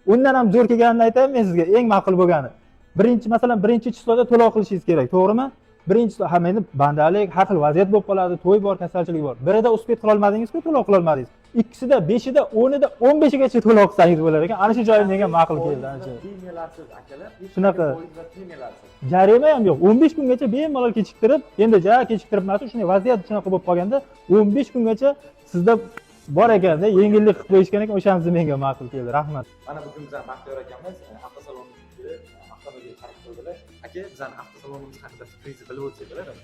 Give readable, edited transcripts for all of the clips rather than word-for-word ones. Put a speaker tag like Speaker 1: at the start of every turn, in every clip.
Speaker 1: Undan ham zo'r kelganini aytaymi men sizga, eng ma'qul bo'lgani. Birinchi, masalan, birinchi число da to'lov qilishingiz kerak, to'g'rimi? Birinchi ham endi bandalik, har xil vaziyat bo'lib qoladi, to'y bor, kasalchilik bor. Birida успеть qilolmadingiz-ku, to'lov qilolmadingiz. Ikkisida, beshida, 10ida, 15igacha to'lov qilsangiz bo'lar ekan. Ana shu joyi menga ma'qul keldi, ana shu.
Speaker 2: Premiyalarsiz, akalar. Hech
Speaker 1: Shunaqa.
Speaker 2: qanday foiz va premiyalarsiz.
Speaker 1: Jarima ham yo'q. 15 kungacha bemalol kechiktirib, endi ja kechiktirib emas, shunday vaziyat shunaqa bo'lib qolganda 15 kungacha sizda bor ekanda, yengillik qilib qo'yishgan ekan, o'shanisi menga ma'qul keldi. Rahmat.
Speaker 2: Mana bugun bizani Baxtiyor akamiz avtosalonimizga kelib, avtomobil xarid qildilar. Aka, bizani avtosalonimiz haqida fikringizni bilib o'tsak bo'ladimi?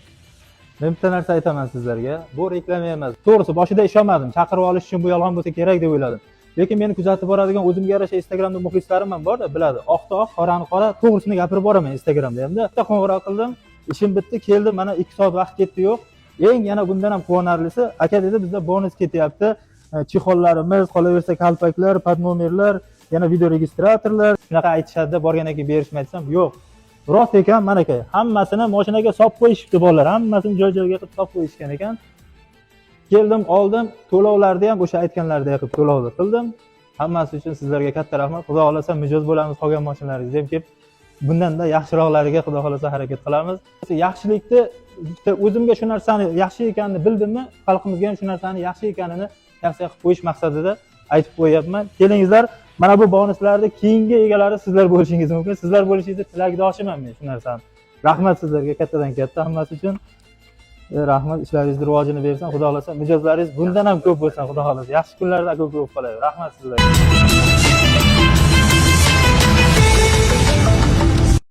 Speaker 1: Men bitta narsa aytaman sizlarga. Bu reklama emas. To'g'risi, boshida ishonmadim. Chaqirib olish uchun bu yolg'on bo'lsa kerak deb o'yladim. Lekin meni kuzatib boradigan o'zimga yarasha Instagramda muxlislarim ham borda, biladi. Oqda oq, qorani qora, to'g'risini gapirib boraman Instagramda hamda. Bitta qo'ng'iroq qildim, ishim bitdi, keldim, mana 2 soat vaqt ketdi yo'q. Eng yana bundan ham quvonarlisi, aka dedi, bizda bonus ketyapti. Чехол larimiz, qolaversa kalpaklar, под номер lar, yana videoregistratorlar. Shunaqa aytishadi, borgandan keyin berishmaydi desam, yo'q. Rost ekan, mana aka, hammasini mashinaga solib qo'yishibdi bolalar, hammasini joy-joyiga qilib solib qo'yishgan ekan. Keldim, oldim, to'lovlarni ham o'sha aytganlaridek qilib to'lovni qildim. Hammasi uchun sizlarga katta rahmat. Xudo xohlasa mijoz bo'lamiz, qolgan mashinalaringizga ham kelib, bundanda yaxshiroqlariga Xudo xohlasa harakat qilamiz. Yaxshilikni bitta o'zimga shu narsani yaxshi ekanini bildimmi, xalqimizga ham shu narsani yaxshi ekanini tavsiya qilib qo'yish maqsadida aytib qo'yyapman. Kelingizlar, mana bu bonuslarni keyingi egalari sizlar bo'lishingiz mumkin. Sizlar bo'lishingizni tilakdoshiman men shu narsani. Rahmat sizlarga kattadan katta hammasi uchun. Rahmat, ishlaringizni rivojini bersin, Xudo xohlasa mijozlaringiz bundan ham ko'p bo'lsin, Xudo xohlasa. Yaxshi kunlarda ko'p bo'lib qoladi. Rahmat sizlarga.